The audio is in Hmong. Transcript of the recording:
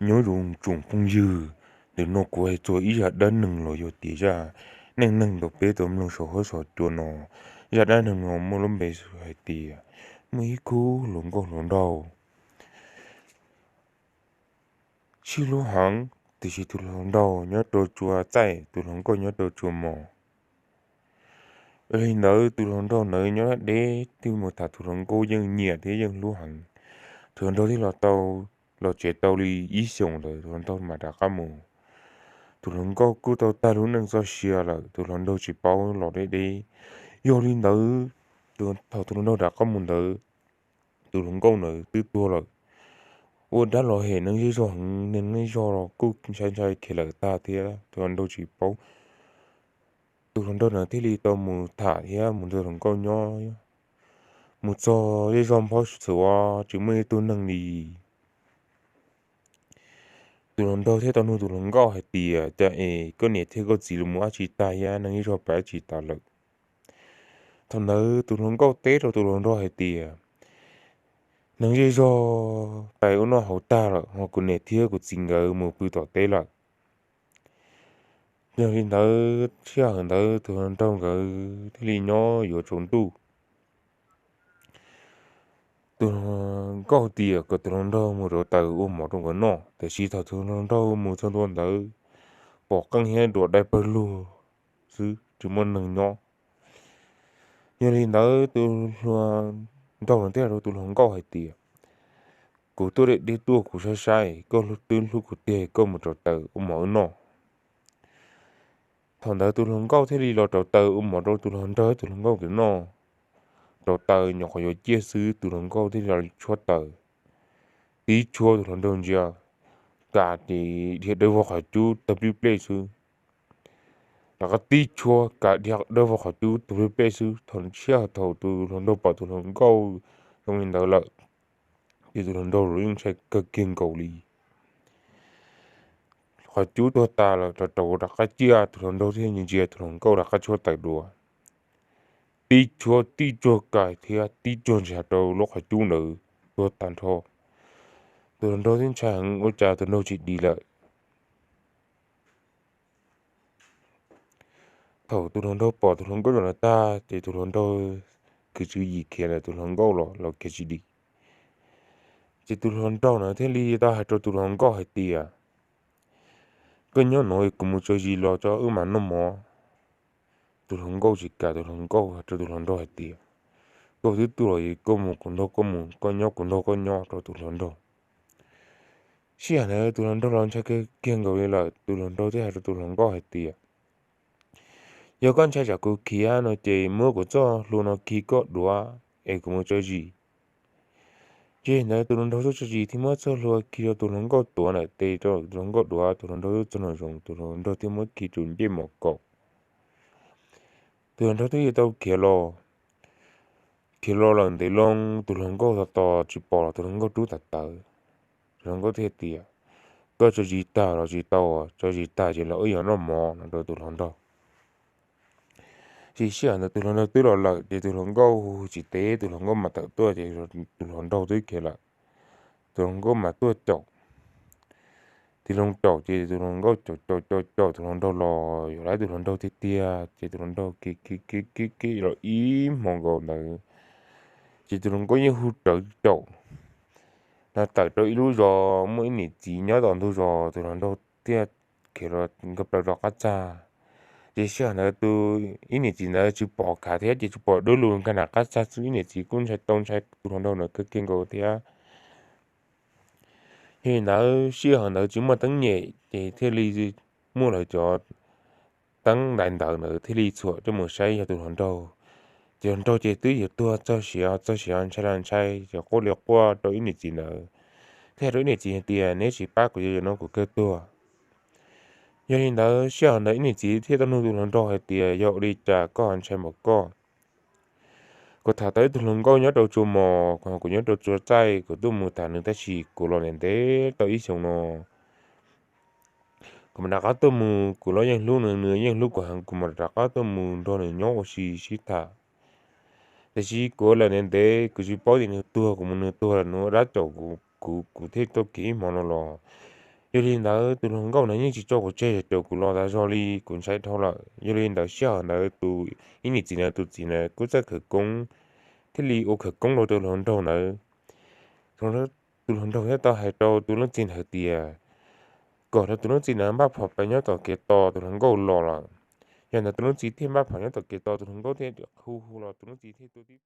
Nyob zoo tsoom phooj ywg, ntawm no kuv hais txog ib zaj dab neeg los yog tias zaj neej neeg ntawm peb tau mloog saum huab saum cua no. Zaj dab neeg no muaj lub npe hais tias muaj ib khub hluas nkauj hluas nraug sib hlub heev, tiam sis tus hluas nraug nyob rau tsua txaij, tus hluas nkauj nyob rau tsua mos. Yog li ntawd tus hluas nraug ntawd nyob deb twb mus tham tus hluas nkauj yeej nyiam thiab yeej hlub heev. Tus hluas nraug thiaj los tau, los tsev tau li ib xyoos ntawd tus hluas nraug mam rov qab mus. Tus hluas nkauj kuj tau tag lub neej txoj sia lawm, tus hluas nraug tsis paub los deb deb. Yog li ntawd, thaum tus hluas nraug rov qab mus ntawd, tus hluas nkauj ntawd twb tuag lawm. Ua dab los hem neeg zej zog heev, neeg zej zog los kuj ntshai ntshai khiav lawm tag thiab, tus hluas nraug tsis paub. Tus hluas nraug ntawd thiaj li tau mus tham thiab mus nrog hluas nkauj nyob. Mus txog zej zog nphob txhuv tsis muaj ib tug neeg li. Tus hluas nraug thiaj tau nug tus hluas nkauj hais tias, cas es koj niam thiab koj txiv los mus dab tsi tag thiab neeg zej zog pais dab tsi tas lawm? Thaum ntawd tus hluas nkauj teb rau tus hluas nraug hais tias, neeg zej zog pais ua noj haus tag lawm, ho kuv niam thiab kuv txiv nkawd mus pw tom teb lawm. Yog li ntawd sij hawm ntawd tus hluas nraug nkawd thiaj li nyob yuav tsaus ntuj. Tus hluas nkauj tias kom tus hluas nraug mus rauv taws ua mov rau nkawd noj, tiam sis thaum tus hluas nraug mus txog ntua ntawd, pom qeej thiab duav dai pawg lug xwb, tsis muaj neeg nyob. Yog li ntawd tus hluas nraug thiaj rau tus hluas nkauj hais tias, kuv tuaj deb deb tuaj kuv saib saib, koj twb hlub kuv tiag, koj mus rauv taws ua mov wb noj. Thaum ntawd tus hluas nkauj thiaj li los rauv taws ua mov rau tus hluas nraug tus hluas nkauj nkawd noj. Rauv taws nyuam qhuav yuav ciaj xwb, tus hluas nkauj thiaj li los tshuab taws, tib tshuab tus hluas nraug ntsia, kav ces dhia dawb vog qhov cub tawg plij plej xwb. Rov qab tib tshuab kav dhia dawb vog qhov cub tawg plij plej xwb. Thaum sij hawm thaum tus hluas nraug pom tus hluas nkauj zoo li ntawd lawm, ces tus hluas nraug los yeej ntshai kawg kiag nkaus li. Qhov cub tuag tas lawm, rov rau rov qab ciaj, tus hluas nraug thiaj ntsia tus hluas nkauj rov qab tshuab taws dua, tib tshuab tib tsuag kais thiab tib tsuag ntshis rau lub qhov cub ntawd tuag tag nrho. Tus hluas nraug thiaj ntshai heev, ua cas tus hluas nraug tsis dim lawm. Thaum tus hluas nraug pom tus hluas nkauj zoo li ntawd tag ces tus hluas nraug kwv tswv yim khiav lawm, tus hluas nkauj los los khiav tsis dim. Ces tus hluas nraug ntawd thiaj li tau hais rau tus hluas nkauj hais tias, koj nyob no, kuv mus tso zis los tso wb mam noj mov. Tus hluas nkauj tsis kam, tus hluas nkauj hais rau tus hluas nraug hais tias, koj twb tuaj los, koj mus kuv nrog koj mus, koj nyob kuv nrog koj nyob, rau tus hluas nraug. Sij hawm ntawd tus hluas nraug los ntshai kawg kiag nkaus li lawm, tus hluas nraug thiaj hais rau tus hluas nkauj hais tias, yog koj ntshai tsam kuv khiav no ces muab kuv txoj hlua no khi koj duav es kuv mus tso zis. Ces ntawd tus hluas nraug tuaj tso zis thiab muab txoj hlua khi rau tus hluas nkauj duav ntawm tes rau tus hluas nkauj duav, tus hluas nraug tuaj txog nraum zoov, tus hluas nraug thiaj muab khi rau ncej mom kaum. Tus hluas nraug twb yuav tau khiav los, khiav los lawm ntev loo, tus hluas nkauj tos tos tsis pom los tus hluas nkauj rub tawv tawv. Tus hluas nkauj thiaj tias, koj tso zis tag los tsis tau, tso zis tag ces los wb yuav noj mov no rau tus hluas nraug. Ces sij hawm ntawd tus hluas nraug twb los lawm ces tus hluas nkauj tsis teb, tus hluas nkauj mam tawm tuaj ces tus hluas nraug twb khiav lawm. Tus hluas nkauj mam tuaj caum, tig loo caum ces tus hluas nkauj caum caum caum caum tus hluas nraug los yuav laib tus hluas nraug tiag tiag ces tus hluas nraug khiav khiav khiav khiav los ib hmos nkaus ntawd, ces tus hluas nkauj yeej hu rawv caum. Los tawm rau ib lub zos muaj ib niam txiv nyob tom ntug zos, tus hluas nraug thiaj khiav los nkag plaws rov qab txag. Ces sij hawm ntawd tus ib niam txiv ntawd tsis pom khav thiab ces tsis pom dub lug, nkag nram qab txag xwb, ib niam txiv kuj ntshai tau ntshai tus hluas nraug ntawd kawg kiag nkaus thiab. Yog li ntawd sij hawm ntawd tsis muaj teeb nyem ces thiaj li muaj lawv cov teeb ntais ntawd ntawd thiaj li txhuam coj mus saib yog tus hluas nraug. Ces hluas nraug ces twb yuav tuag txog siav txog siav ntshai los ntshai ces quaj li quaj rau ib niam txiv ntawd, thiaj rau ib niam txiv hais tias, neb tsis pab kuv ces zaum no kuv kawg tuag. Yog li ntawd sij hawm ntawd ib niam txiv thiaj tau nug tus hluas nraug hais tias, yog ua li cas koj ho ntshai npaum koj? Kuv tham tau ib tug hluas nkauj nyob rau tsua mos, kuv nyob rau tsua txaij, kuv tuaj mus tham nws tab sis kuv los ntev ntev tau ib xyoos no. Kuv mam rov qab tuaj mus, kuv los yeej hlub nws, nws yeej hlub kuv heev, kuv mam rov qab tuaj mus nrog nws nyob ua si sib tham. Tiam sis kuv los ntev ntev kuv tsis paub tias nws tuag, kuv mus nws tuag lawm, nws ua dab caum kuv, kuv thiaj tuaj khiav ib hmo no los. Yog li ntawd tus hluas nkauj ntawd yeej tsis tso kuv tseg, caum kuv los tas zog li, kuv ntshai dhau lawm. Yog li ntawd sij hawm ntawd tus ib niam txiv ntawd tus txiv ntawd kuj txawj khawv koob, thiaj li ua khawv koob rau tus hluas nraug ntawd. Tus hluas nraug thiaj tau hais rau tus leej txiv ntawd tias kom rau tus leej txiv ntawd npaj phom pais nyob tom kev tos tus hluas nkauj los lawm. Yog ntawd tus leej txiv thiaj npaj phom nyob tom kev tos tus hluas nkauj thiab hu hu los tus leej txiv thiaj tuaj tib